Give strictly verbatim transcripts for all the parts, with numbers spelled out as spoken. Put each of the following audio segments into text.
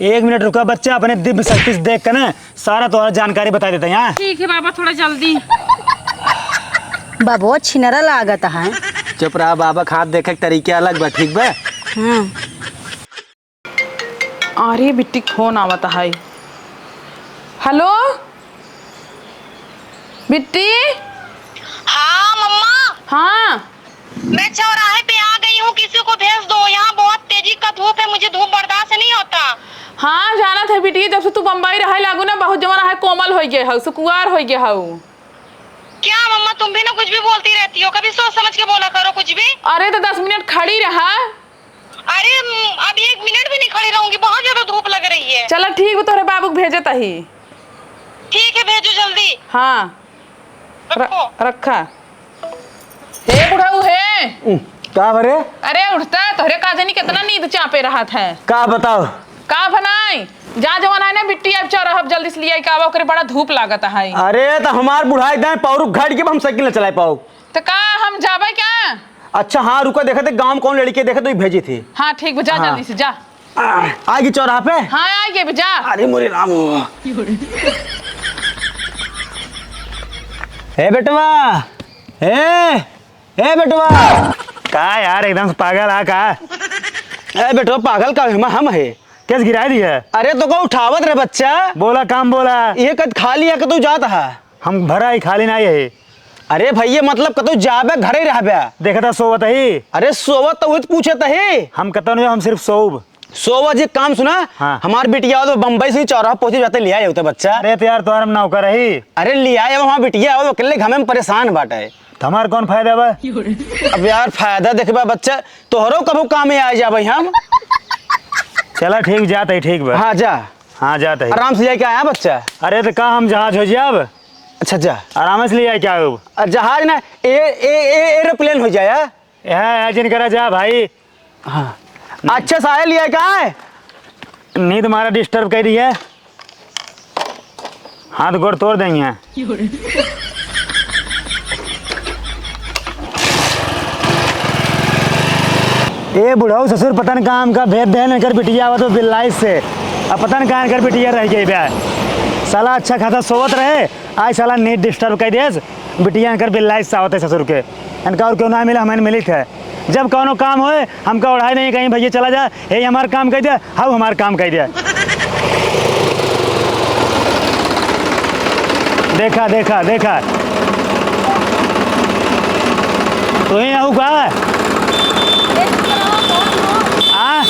एक मिनट रुका बच्चा, अपने दिव्य शक्ति से देख के ना सारा तोहरा जानकारी बताइ देत ही, हाँ? ठीक है बाबा, थोड़ा जल्दी। बाबू छिनरा लागत है। चुप रहा, बाबा के हाथ देखे के तरीके अलग बा, ठीक बा? हाँ। अरे बिट्टी के फोन आवत है। हेलो बिट्टी। हाँ मम्मा। हाँ। मैं चौराहे पे आ गई हूँ, किसी को भेज दो। यहाँ बहुत तेजी का धूप है, मुझे धूप बर्दाश्त नहीं होता। हाँ जानत है बिट्टी, जब से तू बम्बई रहे लागू ना, बहुत जवन है कोमल होइ गए हऊ, सुकुवार होइ गए हऊ। क्या मम्मा, तुम भी ना कुछ भी बोलती रहती हो, कभी सोच समझ के बोला करो कुछ भी। अरे तो दस मिनट खड़ी रहा। अरे म, अब एक मिनट भी नहीं खड़ी रहूंगी, बहुत ज्यादा धूप लग रही है। चला ठीक बा, तोहरे बाबू के भेजत ही। ठीक है, भेजो जल्दी। हाँ। रखो। र-, रखा। हे बुढ़ऊ हे। उम, का भरे? अरे उठता, तोहरे का जानी कितना नींद चापे रहत है। का बताओ? का बनाई? जा जवन है ना बिट्टी, अब चौराहा जल्दी से लियाई का, ओकरे बड़ा धूप लागत है। अरे तो हमार बुढ़ाई दाएं पावरू घाट के हम साइकिल न चलाए पाओ। तो का हम जाबे क्या? अच्छा हाँ रुका, देखे थे गाँव में कौन लड़की देखे तो ही भेजी थी। हाँ ठीक बा, जा हाँ। जल्दी से जा। आ, आएगी चौराहा पे? हाँ आएगी अभी, जा। अरे मोरे राम हो। ए बेटवा, ए, ए बेटवा। का यार एकदम से पागल आ का? ए बेटवा पागल का हम, हम है। कैसे गिराई दी है? अरे तो का उठावत रहे बच्चा। बोला काम बोला। ये कद खाली है कि तू जात है? हम भरा ही खाली नहीं है। अरे भैया मतलब कतौ जाबे घरे रहबे? देखता सोवत ही। अरे सोवत तो उहित पूछत ही। हम कतौ नहीं, हम सिर्फ सोउब। सोवा जी काम सुना। हाँ। हमार बिटिया तो बम्बई से ही चौराहा पहुंचे जाते ले आए होते बच्चा। अरे तो यार तोहर हम नौकर ही। अरे ले आए हमार बिटिया, वो अकेले घर में परेशान बाटे। तो हमार कौन फायदा बा? अब यार फायदा देखबा बच्चा, तोहरो कबो काम में आ जाबे हम। चला ठीक जात है, ठीक बा। हाँ जा। हाँ जात है। आराम से जाके आया बच्चा। अरे तो का हम जहाज हो जाब? अच्छा जा। आराम से ले आए क्या हो? आ, जहाज ना, ए, ए, ए, एरोप्लेन हो जाए। है जिन करा जा भाई। हाँ। अच्छा साया लिया का है? नींद मारा डिस्टर्ब कर रही है। हाथ गोड़ तोड़ देंगे। ए बुढ़ऊ ससुर पता न काम का भेद देन, एकर बिटिया आवत हो बिल्लाइस से। अब पता न कहाँ एकर बिटिया रह गई बा। साला अच्छा खासा सोवत रहे, आज साला नींद डिस्टर्ब कर देस। बिटिया एकर बिल्लाइस से आवत है ससुर के। इनका और क्यों ना मिला, हमें मिलित है। जब कौनो काम होए, हमका ओढ़ाई नहीं कहीं, "भैया चला जा, हे हमार काम कह दे, हाउ हमार काम कह दे।" देखा, देखा, देखा। तू ही ना हूँ का? आ?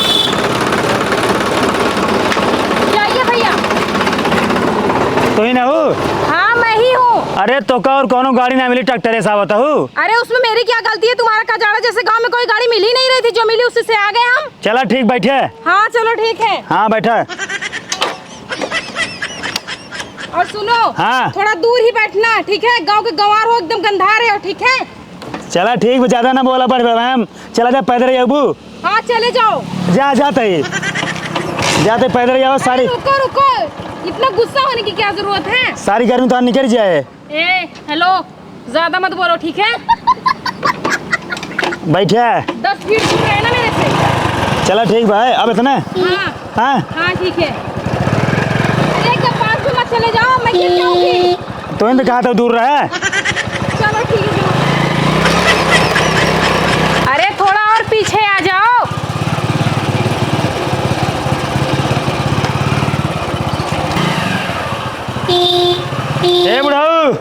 जाइए भैया। तू ही ना हूँ? हाँ, मैं ही हूँ। अरे, तो का और कौनो गाड़ी ना मिली, ट्रैक्टर ऐसा आवत हूँ? अरे, उसमें मेरी क्या गलती है? तुम्हारा का जाना, जैसे गांव में कोई गाड़ी मिल ही नहीं रही थी, जो मिली उसी से आ गए हम। चला, ठीक, बैठे। हाँ, चलो, ठीक है। हाँ, बैठा। और सुनो, हाँ। थोड़ा दूर ही बैठना, ठीक है? गांव के गंवार हो, एकदम गंधार है, ठीक है? चला, ठीक बा, ज्यादा ना बोला, बढ़, बढ़, हम चला जा, पैदल ही अबू। हाँ, चले जाओ। जा, जाते ही। जाते पैदल ही आओ, अरे, सारी रुको, रुको। इतना गुस्सा होने की क्या जरूरत है? सारी गर्मी तो निकल जाए। ए, हेलो, ज्यादा मत बोलो, ठीक है? बैठे। दस फीट दूर रहे ना मेरे से। चला, ठीक बा, अब इतने? हाँ। हाँ? हाँ, ठीक है। अरे, एकदम पास में मत चले जाओ, मैं गिर जाऊंगी। तो इनसे कहा था दूर रहे। चलो, ठीक है, चलो। अरे, थोड़ा और पीछे आ जाओ। ए बुढ़ऊ,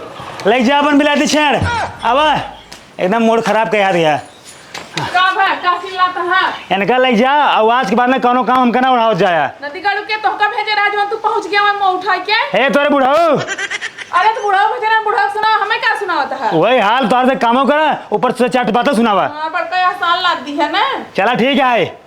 लेके जा अपन बिलाती छेड़। आवा, एकदम मूड खराब कर दिया। का बा? का चिल्लात है? इनका लेके जा, और आज के बाद में कौनो काम हमका ना उठावत जाया। नदी का रुके तोहका भेजे रहा, जवन तू पहुंच गया, मैं उठा के। हे तोरे बुढ़ऊ। अरे तो बुढ़ऊ भेजे रहा, बुढ़ऊ सुना, हमें का सुनावत है? वही हाल तोहर से कामो करा, ऊपर से चाट बातें सुनावा। हाँ, बड़का एहसान लाद दी है ना। चला ठीक है।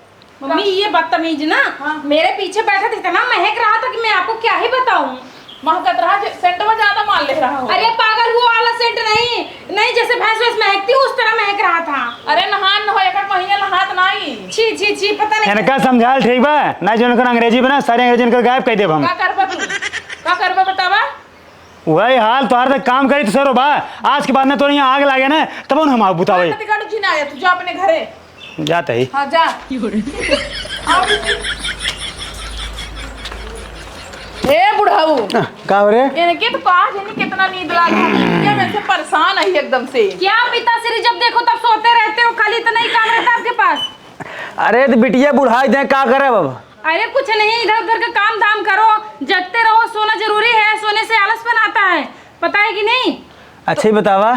मम्मी, ये बदतमीज ना हाँ। मेरे पीछे बैठा था, इतना महक रहा था कि मैं आपको क्या ही बताऊं। महकत रहा, जे-, सेंटवा ज्यादा मार ले रहा हो। अरे पागल, वो वाला सेंट नहीं, नहीं, जैसे भैंस वैंस महकती, उस तरह महक रहा था। अरे नहान न हो, एक आध महीना नहात नाई। छी, छी, छी, पता नहीं। इनका समझाल ठीक बा, ना जो इनकर अंग्रेजी बना, सारे अंग्रेजी इनकर गायब कर देब हम। का करबा तू? का करबा बतावा? वही हाल तोहार तक काम करी तो सरो बा। आज के बाद में तोरे यहाँ आग लागे ना, तब हम आग बुतावे। हाँ, तो बिगाड़ू जी ना आया, तू जा अपने घरे। जात ही। हाँ, जा। आओ। का हो रे? इनके तो का जानी कितना नींद लाग रहा है, मैं से परेशान है एकदम से। क्या पिताश्री, जब देखो तब सोते रहते हो, खाली इतना ही काम रहता है आपके पास? अरे तो बिटिया बुढ़ाई दे, का करब अब? अरे कुछ नहीं, इधर उधर का काम धाम करो, जगते रहो, सोना जरूरी है, सोने से आलसपन आता है, पता है कि नहीं? अच्छा ही बतावा।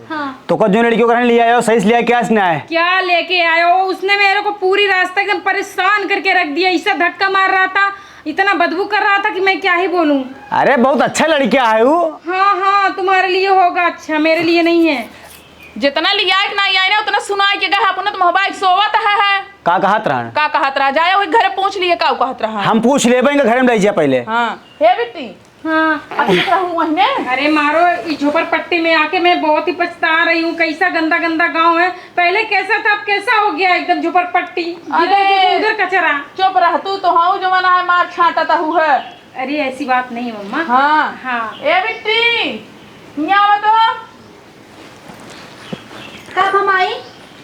हाँ। तो का जो लड़कियों का लिया आयो, सही से लिया क्या इसने आए? क्या लेके आयो? उसने मेरे को पूरी रास्ता एकदम परेशान करके रख दिया, ऐसा धक्का मार रहा था, इतना बदबू कर रहा था कि मैं क्या ही बोलूं। अरे बहुत अच्छा लड़का है वो। हाँ हाँ, तुम्हारे लिए होगा अच्छा, मेरे लिए नहीं है। जितना लिया के ना आए ना, उतना सुनाए के गहा, अपना तो मोहबाइल सोवत है, है। का कहत रहन? का कहत रहा? जाए वही घरे पूछ लिए, का कहत रहा? हम पूछ लेबे, इनका घरे में ले जा पहले। हाँ। हे बिट्टी, हाँ। अब चुप रहू वहीं में। अरे मारो, ई झोपड़पट्टी में आके मैं बहुत ही पछता रही हूँ। कैसा गंदा गंदा गांव है, पहले कैसा था, अब कैसा हो गया एकदम झोपड़पट्टी। इधर अरे, देखो, उधर कचरा। चुप रह तू, तो हाँ जमाना है, मार छांटा तहू है। अरे ऐसी बात नहीं मम्मा। हाँ। हाँ। ए बिट्टी, यहाँ आवा तो। कब हम आई?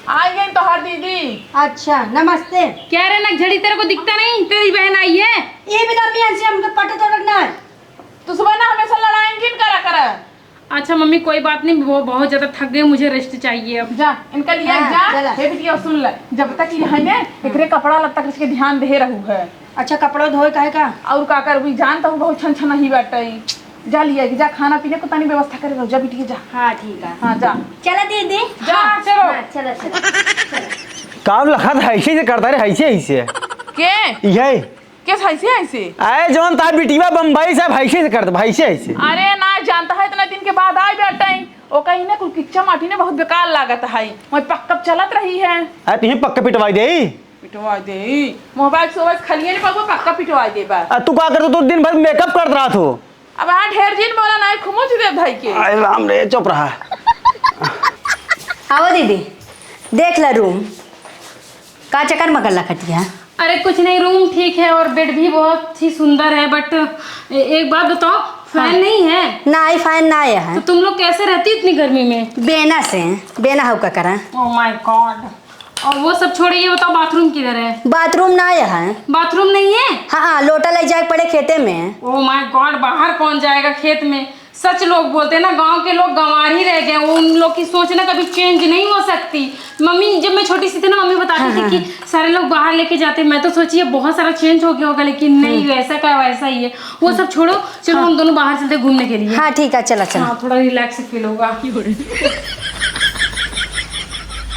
आई गई तोहार दीदी। अच्छा, नमस्ते। क्या रे नकझड़ी, तेरे को दिखता नहीं तेरी बहन आई है? ये भी तो अम्मी ऐसे हमको पट तो रखना है। तू सुबह ना हमेशा लड़ाई किन करा करा। अच्छा मम्मी, कोई बात नहीं, वो बहुत ज्यादा थक गई, मुझे रेस्ट चाहिए अब। जा, इनका लिया हाँ, जा। चला। हे बिटिया, सुन ले, जब तक ये है ने, एकरे कपड़ा लत्ता के ध्यान दे रहू है। अच्छा, कपड़ा धोए काहे का? और का करबी, जान तो बहुत छन छन नहीं बाटे। जा लिया कि जा, खाना पीने को तनी व्यवस्था करे रहो, जा बिटिया जा। हाँ, ठीक है। हाँ, जा। चला दीदी। जा, हाँ, चलो। हाँ, चला, चला, चला। काम लखत है, ऐसे ही करता रे, ऐसे, ऐसे। के? यही। के ऐसे, ऐसे? अरे जौन ता बिटिया बम्बई से, ऐसे, ऐसे करता, ऐसे, ऐसे। अरे ना, जानता है, इतना दिन के बाद आई बैठे हैं। ओ कहीं ने कुल किच्चा माटी ने बहुत बेकार लागत है। वही पक्का चलत रही है। अरे तुझे पक्का पिटवाई दे। पिटवाई दे। मोबाइल सोबत खलिए नहीं पाबो, पक्का पिटवाई दे बा। आ, तू का करत, तू दिन भर मेकअप करत रहत हो। अब हाँ ढेर जिन बोला ना, खुमुच दे भाई के। आय राम रे, चुप रहा। आओ दीदी, देख ला रूम। का चक्कर मकर ला खटिया? अरे कुछ नहीं, रूम ठीक है और बेड भी बहुत ही सुंदर है, बट ए-, एक बात बताओ, फैन हाँ। नहीं है? ना, आई फैन ना आया है। तो तुम लोग कैसे रहती इतनी गर्मी में? बेना से, बेना हो का करा। Oh my God। और वो सब छोड़ो, ये बताओ बाथरूम किधर है? बाथरूम ना आया है। बाथरूम नहीं है? हाँ, हाँ, लोटा ले जाए पड़े खेते में। Oh my God, बाहर कौन जाएगा खेत में? सच लोग बोलते हैं ना, गांव के लोग गंवार ही रह गए, उन लोग की सोच ना कभी चेंज नहीं हो सकती। मम्मी, जब मैं छोटी सी थी ना, मम्मी बताती हाँ, थी हाँ, कि हाँ। सारे लोग बाहर लेके जाते, मैं तो सोची ये बहुत सारा चेंज हो गया होगा, लेकिन नहीं, हम्म। वैसा का वैसा ही है। वो सब छोड़ो, चलो हाँ। हम दोनों बाहर चलते घूमने के लिए। हाँ, ठीक है, चला, चला। हाँ, थोड़ा रिलैक्स फील होगा।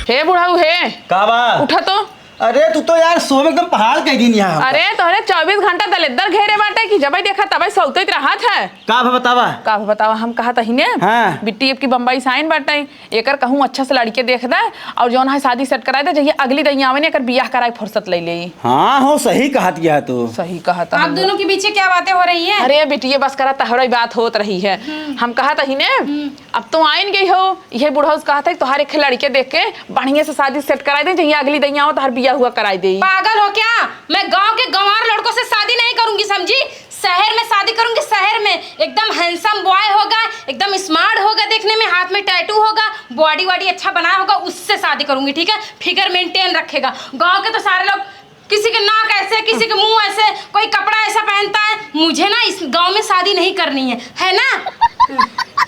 हे बुढ़ऊ, हे। का बा? उठा तो। अरे, तू तो यार सोबे एकदम पहाड़ कह दिन यहाँ। अरे, तोहरे चउबीस घंटा दलिद्दर घेरे बाटे कि जबै देखा तबै सौतैत रहत है। का भा बतावा? का भा बतावा, हम कहत ही ने, हाँ। बिट्टी अब की बम्बई से आइन बाटे, एकर कहूँ अच्छा से लड़के देख दे और जौन है शादी सेट कराए दे, जहिया अगली दइया आवे ने एकर बियाह कराए फुर्सत ले ले। हाँ हो, सही कहत यह तू। सही कहत आप हन। दोनों के बीच क्या बातें हो रही हैं? अरे बिटिये, बस करा, तहरई बात होत रही है। हम्म। हम कहत ही ने, हम्म। अब तो आइन गई हो, यह बुढ़ऊ से कहत है, तोहार एक लड़के देख के बढ़िया से शादी सेट कराए दे, जहिया अगली दइया हो, तोहार बियाह हुआ कराए दे। पागल हो क्या? मैं गांव के गंवार लड़कों से शादी नहीं करूंगी, समझी? शहर में शादी करूंगी, शहर में एकदम हैंडसम बॉय होगा, एकदम स्मार्ट होगा देखने में, हाथ में टैटू होगा, बॉडी वॉडी अच्छा बनाया होगा, उससे शादी करूंगी, ठीक है? फिगर मेंटेन रखेगा। गांव के तो सारे लोग किसी के नाक ऐसे, किसी के मुंह ऐसे, कोई कपड़ा ऐसा पहनता है। मुझे ना इस गांव में शादी नहीं करनी है, है ना?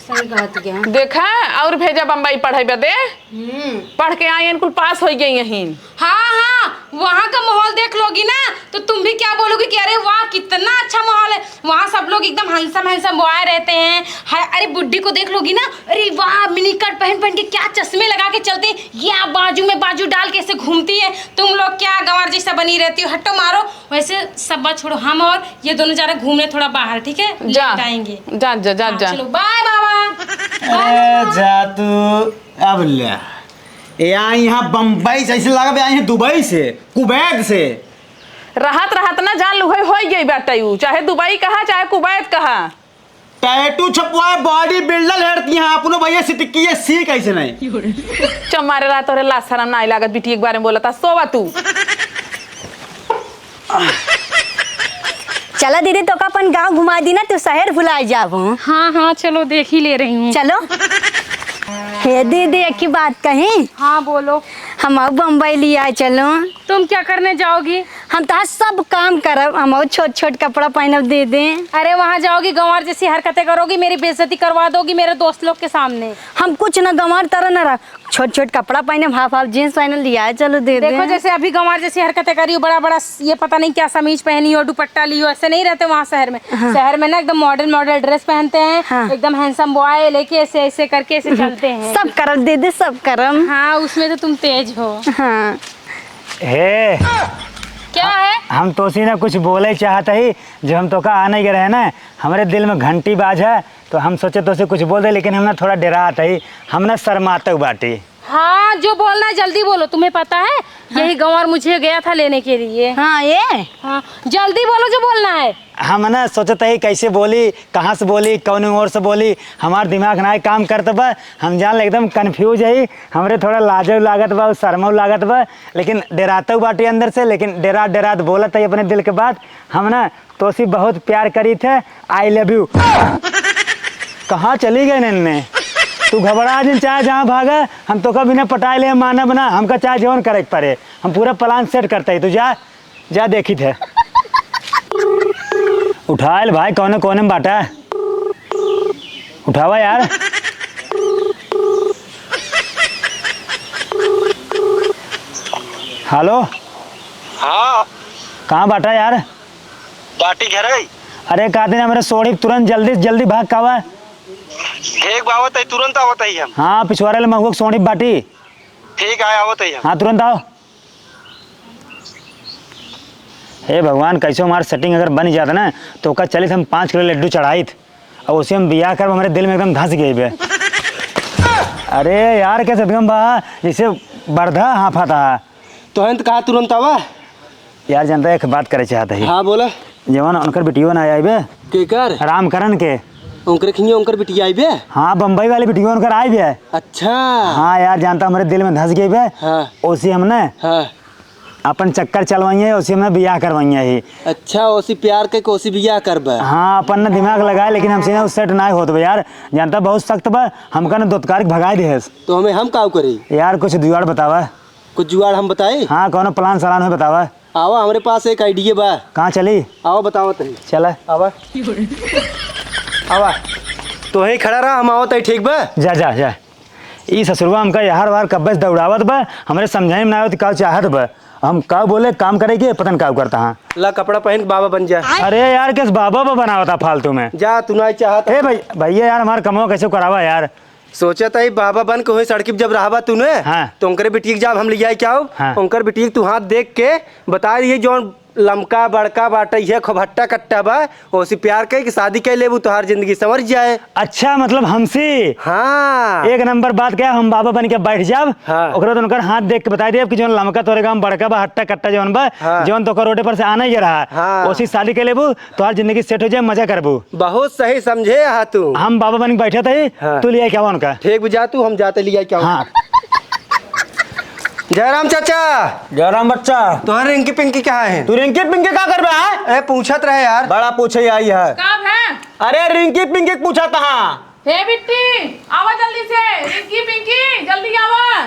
सही कहत क्या? देखा, और भेजा बम्बई पढ़े बदे। हम्म। पढ़ के आई, इनकुल पास हो गई यहीं। हाँ, हाँ, वहाँ का माहौल देख लोगी ना, तो तुम भी क्या बोलोगी कि अरे वाह, कितना अच्छा माहौल है। वहाँ सब लोग एकदम हैंडसम, हैंडसम बॉय रहते हैं। है, अरे बुड्ढी को देख लोगी ना, अरे वाह, मिनी स्कर्ट पहन, पहन के क्या चश्मे लगा के चलते हैं, या बाजू में बाजू डाल के ऐसे घूमती है। तुम लोग क्या गंवार जैसा बनी रहती हो, हटो मारो। वैसे सब बात छोड़ो, हम और ये दोनों जा रहे घूमने थोड़ा बाहर, ठीक है? जा। लेट आएंगे। जा, जा, जा, हाँ, जा। चलो, बाय बाबा। ए, जा तू, अब ले। ए, आई यहाँ बम्बई से, ऐसे लगा बे, आई हैं दुबई से, कुवैत से। रहत, रहत ना जान लुहई होई गई बाटे ऊ, चाहे दुबई कहा, चाहे कुवैत कहा। टैटू छपवाए, बॉडी बिल्डर हेरती हैं, अपनो भैया सिटिकिए सी कैसे नहीं? चमारे रहा, तोरे लाज शरम नाई लागत, बिटिया के बारे में बोलता, सोवा तू। चला दीदी, तोका अपन गांव घुमा दी ना, तू शहर भुलाए जाबो। हाँ, हाँ, चलो, देख ही ले रही हूँ। चलो। हे दीदी, एक ही बात कही। हाँ, बोलो। हम अब बम्बई लिया चलो। तुम क्या करने जाओगी? हम तोहार सब काम करब, हम और छोट छोट कपड़ा पहनब दे दे। अरे वहाँ जाओगी, गंवार जैसी हरकतें करोगी, मेरी बेइज्जती करवा दोगी मेरे दोस्त लोग के सामने। हम कुछ ना गंवार तरह ना रह, छोट छोट कपड़ा पहनब, हाफ हाफ जींस पहनब, लिया चलो दे दे। देखो जैसे अभी गंवार जैसी हरकतें करी हो, बड़ा बड़ा ये पता नहीं क्या समीज पहनी हो, दुपट्टा ली हो, ऐसे नहीं रहते वहाँ शहर में। हाँ। शहर में ना एकदम मॉडर्न मॉडर्न ड्रेस पहनते हैं, हाँ। एकदम हैंडसम बॉय लेके ऐसे ऐसे करके ऐसे चलते हैं। सब करब दे दे, सब करब। हाँ, उसमें तो तुम तेज हो। हाँ। हे। क्या है? हम तोसी ना कुछ बोले चाहत ही, जो हम तोका आने के रहे ना, हमरे दिल में घंटी बाज है, तो हम सोचे तोसे कुछ बोल दे, लेकिन हम ना थोड़ा डेरात ही, हम ना शर्मात बाटी। हाँ, जो बोलना है जल्दी बोलो, तुम्हें पता है हाँ। यही गंवार मुझे गया था लेने के लिए। हाँ, ये? हाँ, जल्दी बोलो जो बोलना है। हम ना सोचत ही कैसे बोली, कहाँ से बोली, कौन ओर से बोली, हमार दिमाग ना काम करत बा। हम जान ले एकदम कन्फ्यूज ही, हमरे थोड़ा लाजो लागत बा, शर्मो लागत बा, लेकिन डेरातो बाटी अंदर से। लेकिन डेरात डेरात बोलत ही अपने दिल के बात। हम ना तोसी बहुत प्यार करीत है, I love you। कहाँ चली गए नन्ने? तू घबरा जिन, चाहे जहाँ भागा, हम तोका बिना पटाए ले मानब ना, हमका चाहे जौन करे के पड़े, हम पूरा प्लान सेट करत ही। तू जा, जा देखित है। उठाइल भाई, कौने कोने में बाटा? उठावा यार। हेलो। हाँ। कहाँ बाटा यार? बाटी घर है। अरे का दिन हमरे सोड़ी, तुरंत जल्दी जल्दी भाग का बा। ठीक बा, आवत ही, तुरंत आवत ही हम। हाँ, पिछवारे ले महुआ के सोड़ी बाटी। ठीक है, आवत ही हम। हाँ, तुरंत आओ। हे भगवान, कैसे हमार सेटिंग अगर बन जात ना, तो ओका चलित हम पाँच किलो लड्डू चढ़ाइत, और उसे हम बियाह करब, हमरे दिल में एकदम धस गई बे। अरे यार, कैसे एकदम बा, जैसे बरधा हाँफत हा। तो हम तो कहा तुरंत आवा। यार, जनता एक बात करे चाहत ही। हाँ, बोला। जवन उनकर बिटियो ना आई बे। केकर? रामकरण के। उनकर खिनिया उनकर बिटिया आई बे? हाँ, बम्बई वाली बिटियो उनकर आई बे। अच्छा। हाँ यार, जानता, हमरे दिल में धस गई बे। हाँ। ओसी हमने हाँ। अपन चक्कर चलवाइए, ओसी हमने बियाह करवाइए ही। अच्छा, ओसी प्यार के, ओसी बियाह करबे? हाँ, अपन ने दिमाग लगाए, लेकिन हमसे ना सेट ना होत बे यार। जानता, बहुत सख्त बा, हमका ना दोतकार के भगाए देहस। तो हमें हम काउ करी? यार, कुछ जुगाड़ बतावा। कुछ जुगाड़ हम बताई? हाँ, कौनो प्लान सलान हो बतावा। आवा, हमरे पास एक आइडिया बा। कहाँ चली? आवा, बतावत ही। चला। आवा। आवा। तोही खड़ा रहा, हम आवत ही, ठीक बा? जा, जा, जा। ई ससुरवा हमका यार वार कब्बे से दौड़ावत बा, हमरे समझाई में ना आवत का चाहत बा। हम का बोले, काम करे के, पता न का करता हाँ। ला, कपड़ा पहन के बाबा बन जा। अरे यार, किस बाबा बा बनावता फालतू में? जा, तू ना चाहत। ए भाई, भैया यार, हमार कमवा कैसे करावा यार? सोचत ही बाबा बन के वही सड़की पे जब रहबा तू ने, हाँ। तो उनकरे बिटिया के जब हम लियाई के आओ, हाँ। उनकर बिटिया के तू हाथ देख के बता दिए, जौन लमका बड़का बाटे, इहे खूब हट्टा कट्टा बा, ओसे प्यार कई के शादी कई लेबू, तोहार जिंदगी संवर जाए। अच्छा, मतलब हमसे? हाँ। एक नंबर बात कहा, हम बाबा बन के बैठ जाब, हाँ। ओकरे बाद उनकर हाथ देख के बताई देब कि जौन लमका तोरे गाँव बड़का बा, हट्टा कट्टा जौन बा, हाँ। जौन तोकर रोडे पर से आना ही रहा, हाँ। ओसे शादी कई लेबू, तोहार जिंदगी सेट हो जाए, मजा करबू। बहुत सही समझे हा तू। हम बाबा बन के बैठे थे, हाँ। तू लिया क्या उनका? ठीक बा, जा तू, हम जाते लिया क्या? हाँ। जयराम चाचा। जयराम बच्चा। तोहर रिंकी पिंकी कहाँ है? तू रिंकी पिंकी का करबे, हैं? ए, पूछत रहे यार। बड़ा पूछे आई है। का है? अरे रिंकी पिंकी के पूछत हाँ। हे बिट्टी, आवा जल्दी से। रिंकी पिंकी, जल्दी आवा।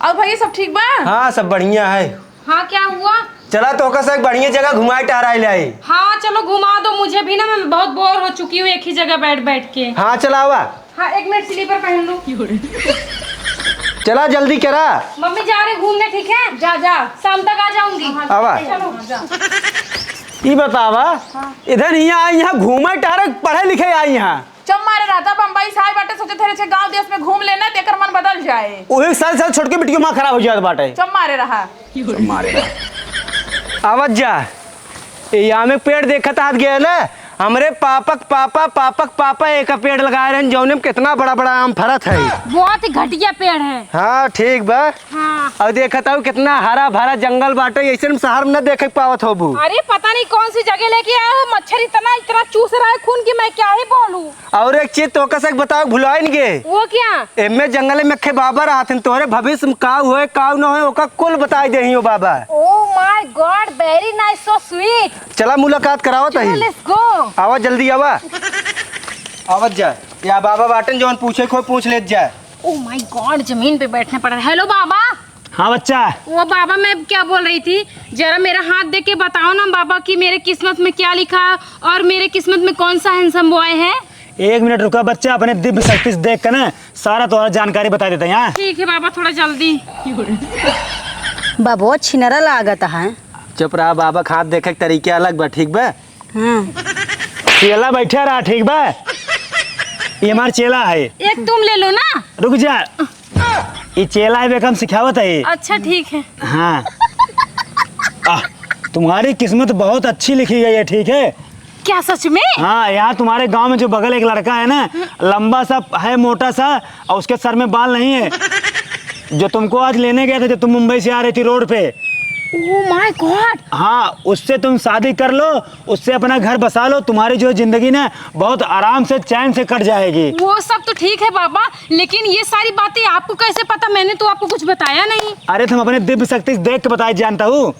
और भैया, सब ठीक बा? हाँ, सब बढ़िया है। हाँ, क्या हुआ? चला, तोहका से एक बढ़िया जगह घुमाए टहराए ले आई। हाँ, चलो घुमा दो मुझे भी ना, मैं बहुत बोर हो चुकी हूँ एक ही जगह बैठ बैठ के। हाँ, चला आवा। हाँ, एक मिनट, स्लीपर पहन लूँ। चला, जल्दी करा। मम्मी, जा रहे घूमने, ठीक है? जा, जा, शाम तक आ जाऊंगी। आवा। चलो। ई बतावा, हाँ। इधर यहाँ आई, यहाँ घूमे टहरे, पढ़े लिखे आई यहाँ। चुप मारे रहा, बम्बई से आए बाटे, सोचे थे गांव देश में घूम लेना, तेकर मन बदल जाए। वही साल साल छोटकी बिटियो माँ खराब हो जात बाटे। चुप मारे रहा। चुप मारे रहा। आवत जा। ए आमे के पेड़ देखत हाथ गए ना, हमरे पापक पापा, पापक पापा एक पेड़ लगाए रहन, जौने में कितना बड़ा बड़ा आम फरत है। बहुत ही घटिया पेड़ है। हाँ, ठीक बा। हाँ। और देखत हूँ कितना हरा भरा जंगल बाटे, ऐसे में शहर में न देखे के पावत होबू। अरे पता नहीं कौन सी जगह लेके आया है, मच्छर इतना, इतना चूस रहा है खून की, मैं क्या ही बोलूँ। और एक चीज तोहका से बताओ, भुलाइन गे। वो क्या? एमे जंगल में अखे बाबा रहत हैं, तोहरे भविष्य में का होए, का न होए, ओका कुल बताई देही ओ बाबा। Oh my God, very nice, so sweet। चला मुलाकात करावत चलो, ही। Let's go। आवा जल्दी आवा। आवत जा। या बाबा बाटन जौन पूछे को पूछ लेत जा। Oh my God, जमीन पे बैठना पड़ रहा है। Hello बाबा। हाँ बच्चा। वो बाबा, मैं क्या बोल रही थी, जरा मेरा हाथ देख के बताओ ना बाबा कि मेरे किस्मत में क्या लिखा है और मेरे किस्मत में कौन सा handsome boy है। एक मिनट रुका बच्चा, अपने दिव्य शक्ति से देख के ना सारा तोहरा जानकारी बताइ देते हैं, हाँ? ठीक है बाबा, थोड़ा जल्दी। बाबो छिनरा लागत है। चुप रहा, बाबा के हाथ देखे के तरीके अलग बा, ठीक बा? हाँ। चेला बैठा रहा, ठीक बा? ये हमार चेला है। एक तुम ले लो ना। रुक जा, ये चेला है, बेकम सिखावत है। अच्छा, ठीक है। हाँ। आ, तुम्हारी किस्मत बहुत अच्छी लिखी गई है, ठीक है? क्या सच में? हाँ, यहाँ तुम्हारे गांव में जो बगल एक लड़का है ना, लंबा सा है, मोटा सा, और उसके सर में बाल नहीं है, जो तुमको आज लेने गया था, जो तुम मुंबई से आ रही थी रोड पे। Oh my God! हाँ, उससे तुम शादी कर लो, उससे अपना घर बसा लो, तुम्हारी जो है जिंदगी ना बहुत आराम से, चैन से कट जाएगी। वो सब तो ठीक है बाबा, लेकिन ये सारी बातें आपको कैसे पता? मैंने तो आपको कुछ बताया नहीं। अरे, तुम अपने दिव्य शक्ति से देख के बताए जानता हूँ।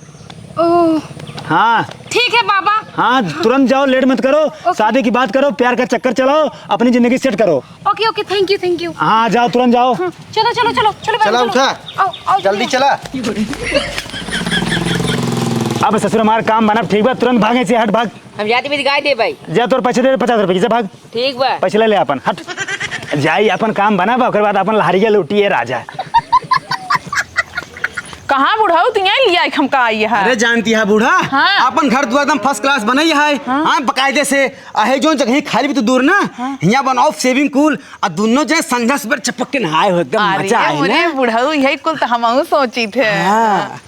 ओह। हाँ। ठीक है बाबा। हाँ, तुरंत जाओ, लेट मत करो। OK। शादी की बात करो, प्यार का चक्कर चलाओ, अपनी जिंदगी सेट करो। OK, OK, thank you, thank you। हाँ, जाओ, तुरंत जाओ। हाँ, चलो, चलो, चलो, चलो, चला, चलो। उठा। आओ, आओ, जल्दी चलो। चला। अब ससुर हमार काम बनब, ठीक बा, तुरंत भागे से, हट, भाग। हम जाते भी गाय दे भाई। जा, तोर पैसे दे, पचास रुपये की, जा, भाग। ठीक बा। पैसे ले ले अपन, हट। जाई, अपन काम बनब, ओकर बाद अपन लहरिया लूटिए राजा। कहाँ बुढ़ऊ, तू यहाँ लिया एक हमका आई है? अरे जानती है बूढ़ा, हाँ। अपन घर दुआर एकदम first class बनई है, हाँ। हाँ, बकायदे से। आहे जोन जगह खाली भी तो दूर ना, हाँ। हियाँ बनाओ swimming pool, आ दुनो जने संझा सुबह चपक के नहाए हो, एकदम अरे, मजा आए मोरे ना। बुढ़ऊ, यही कुल तो हमहू सोची थे। हाँ।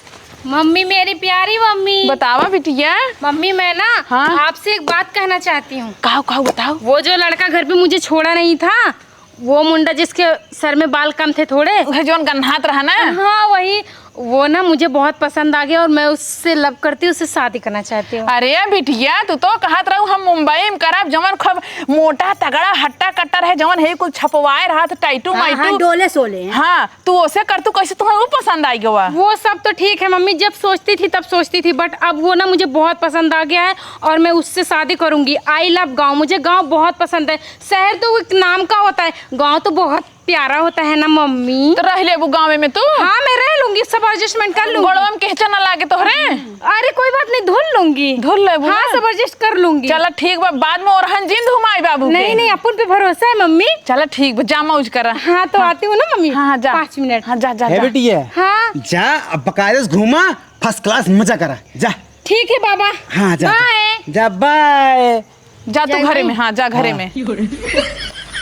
मम्मी, मेरी प्यारी मम्मी। बतावा बिटिया। मम्मी, मैं ना हाँ। आपसे एक बात कहना चाहती हूँ। कहो, कहो, बताओ। वो जो लड़का घर पे मुझे छोड़ा नहीं था, वो मुंडा जिसके सर में बाल कम थे थोड़े। उहे जोन गन्हात रहा ना? हाँ, वही। वो ना मुझे बहुत पसंद आ गया और मैं उससे love करती हूँ, उससे शादी करना चाहती हूँ। अरे बिटिया, तू तो कहत रहू हम मुंबई में करब, जवन खूब मोटा, तगड़ा, हट्टा कट्टा रहे, जवन है कुल छपवाए रहा था, टैटू हाँ, हाँ, माइटू। डोले सोले। हाँ, तू ओसे कर, तू कैसे तुम्हें वो पसंद आई गवा? वो सब तो ठीक है मम्मी, जब सोचती थी तब सोचती थी, but अब वो ना मुझे बहुत पसंद आ गया है और मैं उससे शादी करूंगी। I love गाँव, मुझे गाँव बहुत पसंद है। शहर तो एक नाम का होता है, गाँव तो बहुत प्यारा होता है ना मम्मी। तो रह लेबू गाँव में तू? हाँ, मैं रह लूंगी, सब adjustment कर लूंगी। गोड़वा में केहचा ना लागे तोहरे? अरे कोई बात नहीं, धुल लूंगी। धुल लेबू हाँ, ना? सब adjust कर लूंगी। चला ठीक बा, बाद में ओरहन जिन धुमाई बाबू के। नहीं, नहीं, अपन पे भरोसा है मम्मी। चला ठीक बा, जा मौज करा। हाँ, तो हाँ। आती हूँ ना मम्मी। हाँ, हाँ, जा। पाँच मिनट। हाँ, जा, जा, हे जा। बेटी, ये हाँ। जा, अब बकायदे से घूमा, first class मजा करा, जा। ठीक है बाबा। हाँ, जा, जा। Bye। जा, बाय। जा तू जय घरे भाई। में, हाँ, जा घरे हाँ। में।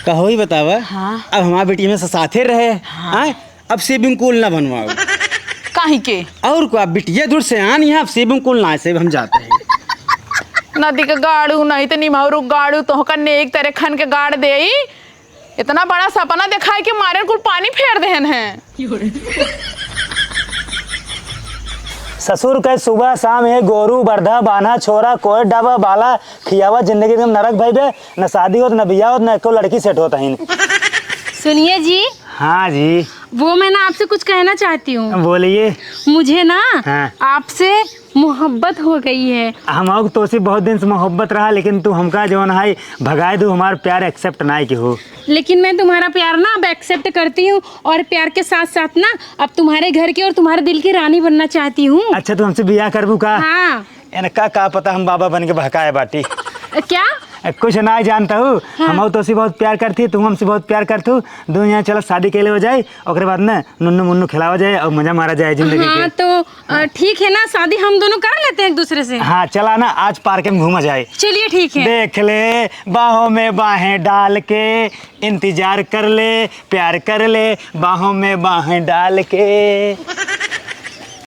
कहो ही बतावा, हाँ। अब हमार बिटिया में से साथे रहे, हाँ। हाँ? अब swimming pool ना बनवाओ। काहे के? और को, अब बिटिया दूर से आन यहाँ, अब swimming pool ना से हम जाते हैं। नदी के गाड़ू नहीं तो निमहरु गाड़ू, तोहका नेक तरे खन के गाड़ देई। इतना बड़ा सपना देखाए के मारे कुल पानी फेर देहन है। ससुर के सुबह शाम ये गोरू, बरधा, बान्हा, छोरा, कोयर, डाबा, बाला, खियावा, जिंदगी एकदम नरक भई बे। न शादी होत, न बियाह होत, न एको लड़की set होत हईन। सुनिए जी। हाँ जी। वो मैं ना आपसे कुछ कहना चाहती हूँ। बोलिए। मुझे ना हाँ। आपसे मोहब्बत हो गई है। हम तो से बहुत दिन से मोहब्बत रहा, लेकिन तू हमका जवन है भगाए दू, हमार प्यार accept नाई के हो। लेकिन मैं तुम्हारा प्यार ना अब accept करती हूँ और प्यार के साथ साथ ना अब तुम्हारे घर की और तुम्हारे दिल की रानी बनना चाहती हूँ। अच्छा, तू हमसे बियाह करबू का? हाँ। इनका का पता हम बाबा बन के बहकाए बाटी। अ, क्या? अ, कुछ ना जानता हूँ। हाँ। हम तो से बहुत प्यार करती, तू हमसे बहुत प्यार करतू। दोनों यहाँ चलो शादी के लिए हो जाए, ओकरे बाद ना नुन्नू मुन्नू खिलावा जाए और मजा मारा जाए जिंदगी हाँ, के। तो, अ, ठीक है ना, शादी हम दोनों कर लेते हैं एक दूसरे से। हाँ, चला ना, आज park में घूमा जाए। चलिए, ठीक है। देख ले, बाहों में बाहें डाल के, इंतजार कर ले, प्यार कर ले, बाहों में बाहें डाल के।